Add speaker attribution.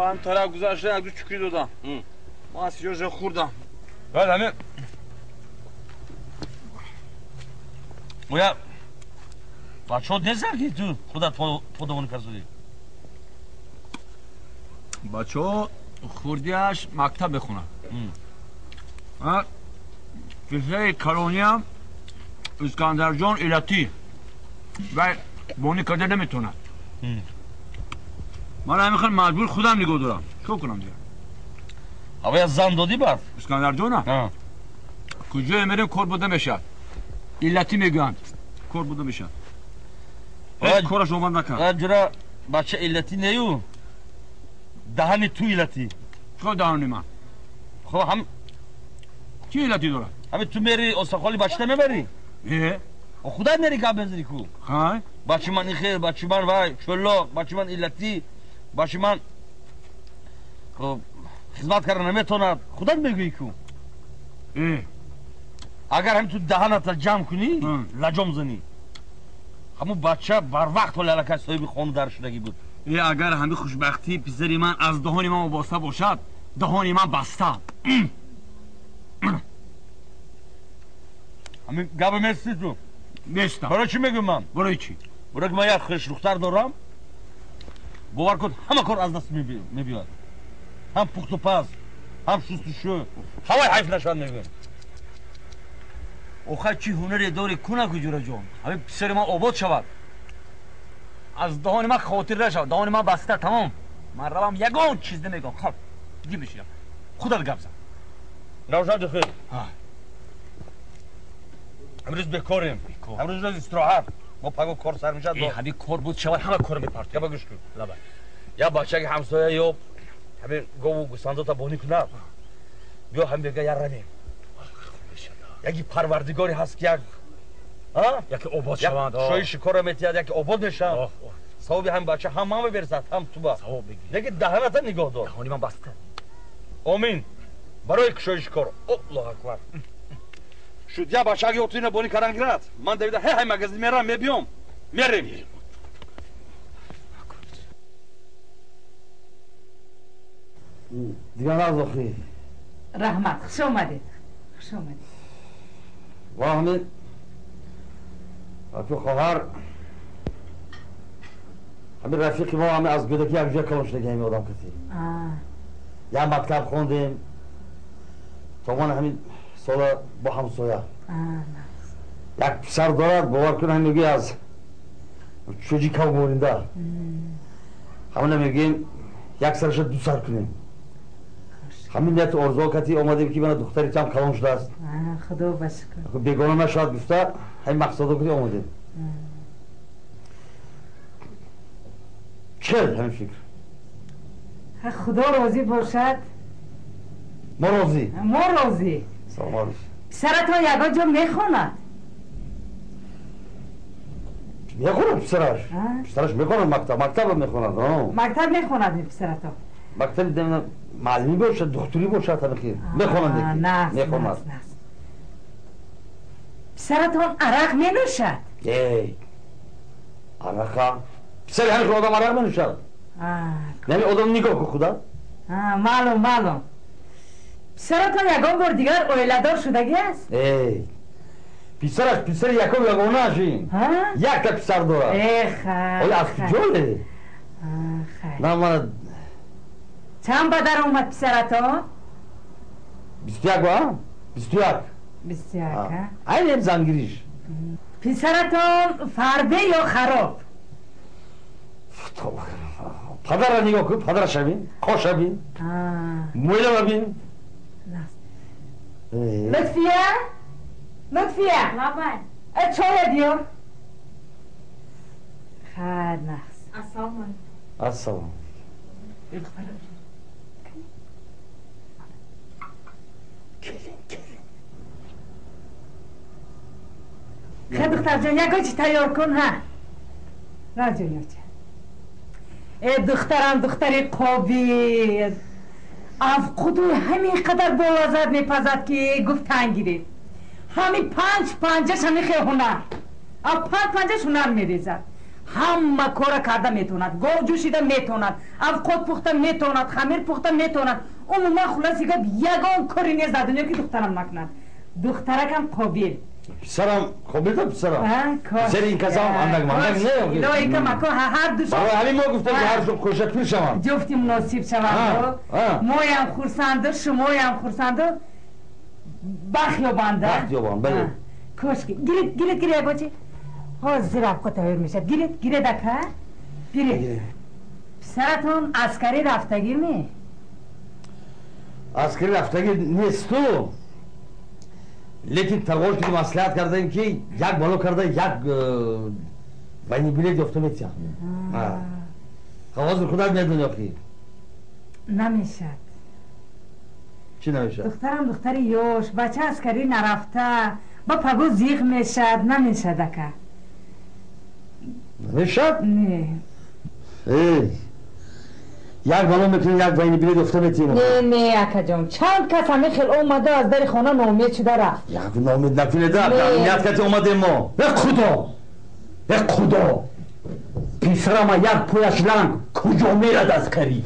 Speaker 1: Ҳам тараф гузашта як ду чукрӣ додам. Ман аз сиёжа хӯрдам.
Speaker 2: Баъд ҳамин оя бачаҳо нестанд ки ту худат подавонӣ касудӣ?
Speaker 1: Бачаҳо хурдиаш мактаб мехонад. Писари калониам Искандарҷон илатӣ вай бонӣ карда наметавонад. Ман ҳамин хел маҷбур худам нигоҳ дорам. Чикор кунам дигар?
Speaker 2: Ҳавая зан додӣ баъд?
Speaker 1: Искандарҷона? Куҷое мерем кор буда мешавад. Илатӣ мегӯянд. Кор буда мешавад. Ҳеҷ кораш омад накард.
Speaker 2: Ҷура бача илатӣ нею даҳани ту илатӣ.
Speaker 1: Чикор даҳани ман?
Speaker 2: Хоб ҳам
Speaker 1: чӣ илатӣ дорад?
Speaker 2: Ҳамин ту мери осахоли бачата мебарӣ?
Speaker 1: Э?
Speaker 2: Худат мери гап мезанӣ ку.
Speaker 1: Хай?
Speaker 2: Бачи ман ихел, бачи ман вай чӯлоқ, бачи ман илатӣ, бачи ман хоб хизмат карда наметавонад. Худат мегӯӣ ку.
Speaker 1: Э?
Speaker 2: Агар ҳамин ту даҳаната ҷамъ кунӣ, лаҷом занӣ. Ҳамун бача барвақт ҳоли аллакай соҳиби хону дар шудагӣ буд.
Speaker 1: Э, агар ҳамин хушбахтии писари ман аз даҳони ман вобаста бошад, даҳони ман баста.
Speaker 2: Ҳамин гапа местӣ ту?
Speaker 1: Местам.
Speaker 2: Барои чӣ мегӯям ман?
Speaker 1: Барои чӣ?
Speaker 2: Барои ки ман як хушдухтар дорам, бовар кун ҳама кор аз даст мебиёяд. Ҳам пухту паз, ҳам шустушӯ, ҳавай ҳайф нашавад мегӯям.
Speaker 1: Охай чӣ ҳунаре дорӣ кунаку ҷураҷон? Ҳамин писари ман обод шавад. Аз даҳони ман хотир нашавад. Даҳони ман баста, тамом. Ман равам ягон чиз намегӯям. Хоб, ди бишинам. Худат гап зан.
Speaker 2: Равшан духир. Имрӯз бекорем. Имрӯз рӯз истироҳат. Мо паго кор сар мешавад.
Speaker 1: Ҳамин кор буд шавад, ҳама кор мепартоем.
Speaker 2: Яба гӯш кун. Я бачаги ҳамсоя ёб, ҳамин гову гӯсфандота бонӣ кунад. Биё ҳам бега я равем. Яки парвардигоре ҳаст ки як
Speaker 1: яке обод шаванд,
Speaker 2: шои шикорро метиҳад, яке обод мешаванд. Савоби ҳамин бача ҳам ман меберсад, ҳам туба.
Speaker 1: Савоб бигир.
Speaker 2: Лекин даҳаната нигоҳ дор.
Speaker 1: Даҳони ман баста.
Speaker 2: Омин. Барои кушои шикор. Аллоҳу акбар. Шуд я бачаги отуина бонӣ кардан гирад. Ман давида ҳе ҳай магазин мерам, мебиём. Мерем.
Speaker 3: Дигар нағз охи.
Speaker 4: Раҳмат, хуш омадед. Хуш омадед.
Speaker 3: Ва ҳамин рафиқ хоҳар, ҳамин рафиқи мо ҳамин аз кӯдакӣ якҷоя калон шудаги ҳамин одам каси. Як мактаб хондем, то ман ҳамин сола бо ҳамсоя. Як писар дорад, бовар кун, ҳамин мегӯяд аз чӯҷи кав монинда. Ҳамина мегӯем як сараша ду сар кунем. Ҳамин нияту орзуҳо кати омадем ки мана духтари туам калон шудааст.
Speaker 4: Худо ба шукр.
Speaker 3: Бегона нашавад гуфта ҳамин мақсадо кати омадем. Чӣ ҳамин фикр?
Speaker 4: Худо розӣ бошад.
Speaker 3: Мо розӣ.
Speaker 4: Мо розӣ.
Speaker 3: Салом алейкум.
Speaker 4: Писаратон ягон ҷо мехонад?
Speaker 3: Мехонад писараш. Писараш мехонад мактаб, мактабро мехонад.
Speaker 4: Мактаб мехонад писаратон?
Speaker 3: Мактаби муаллимӣ бошад, духтурӣ бошад, ҳамин мехонад. Мехонад.
Speaker 4: Писаратон арақ менӯшад?
Speaker 3: Эй, арақа? Писари ҳамин одам арақ менӯшад? Яъне одам нигоҳ кун худат.
Speaker 4: Маълум, маълум. Писаратон ягон бор дигар оиладор шудагӣ аст?
Speaker 3: Эй, писараш писари якум ягонааш ин. Якта писар дорад. Оё аз куҷое? На мана
Speaker 4: Чанд ба дар омад писаратон?
Speaker 3: 21 ба? 21.
Speaker 4: 21.
Speaker 3: Айнем зангириш.
Speaker 4: Писаратон фарбе ё хароб?
Speaker 3: Падарра нигоҳ кун, падараша бин, қоша бин, мӯйлама бин.
Speaker 4: Лутфия? Лутфия?
Speaker 5: Лабай.
Speaker 4: Чоя биёр. Хайр, нағз.
Speaker 5: Ассалому алайкум.
Speaker 3: Ассалом.
Speaker 4: Хай духтарҷон, ягон чи тайёр кун, ҳа. Раҷон ёча. Э духтарам, духтари қобил. Афқудуй ҳамин қадар болаззат мепазад ки гуфт танг гирифт. Ҳамин панҷ панҷаш ҳамин хел ҳунар. Панҷ панҷаш ҳунар мерезад. Ҳама кора карда метавонад, гов ҷӯшида метавонад, авқот пухта метавонад, хамир пухта метавонад. Умуман, хулоси гап, ягон кори нест дар дунё, ки духтарам накунад. Духтаракам қобил.
Speaker 3: Писарам қобил да, писарам. Писари ин касам андак мандак не.
Speaker 4: Илоҳи камако ҳар ду.
Speaker 3: Барои ҳамин мо гуфтем, ки ҳар ду кӯша пир шаванд.
Speaker 4: Ҷуфти муносиб шаванд. Моям хурсанду, шумоям хурсанду, бахт ёбанда.
Speaker 3: Бахт ёбанд, бале.
Speaker 4: Кошки гиред, гиред, гиред, ягочи ҳозир авқот тайёр мешавад. Гиред, гиред, ака, гиред. Писаратон аскарӣ рафтагӣ ме?
Speaker 3: Аскарӣ рафтагӣ несту, лекин тағош ки маслиҳат кардаем, ки як бало карда, як военный билет ёфта метиҳам. Ҳозир худат медони охи.
Speaker 4: Намешад.
Speaker 3: Чӣ намешад?
Speaker 4: Духтарам духтари ёш, бача аскарӣ нарафта, ба паго зиқ мешад. Намешад, ака.
Speaker 3: Намешад?
Speaker 4: Не.
Speaker 3: Як бало мекунем, як военный билет ёфта метиҳем.
Speaker 4: Не, не, акаҷон, чанд кас ҳамин хел омада, аз дари хона ноумед шуда рафт.
Speaker 3: Як ноумед накунеда, ният кати омадем мо.
Speaker 1: Э худо, э худо, писарама як пояш ланг, куҷо мерад аскарӣ?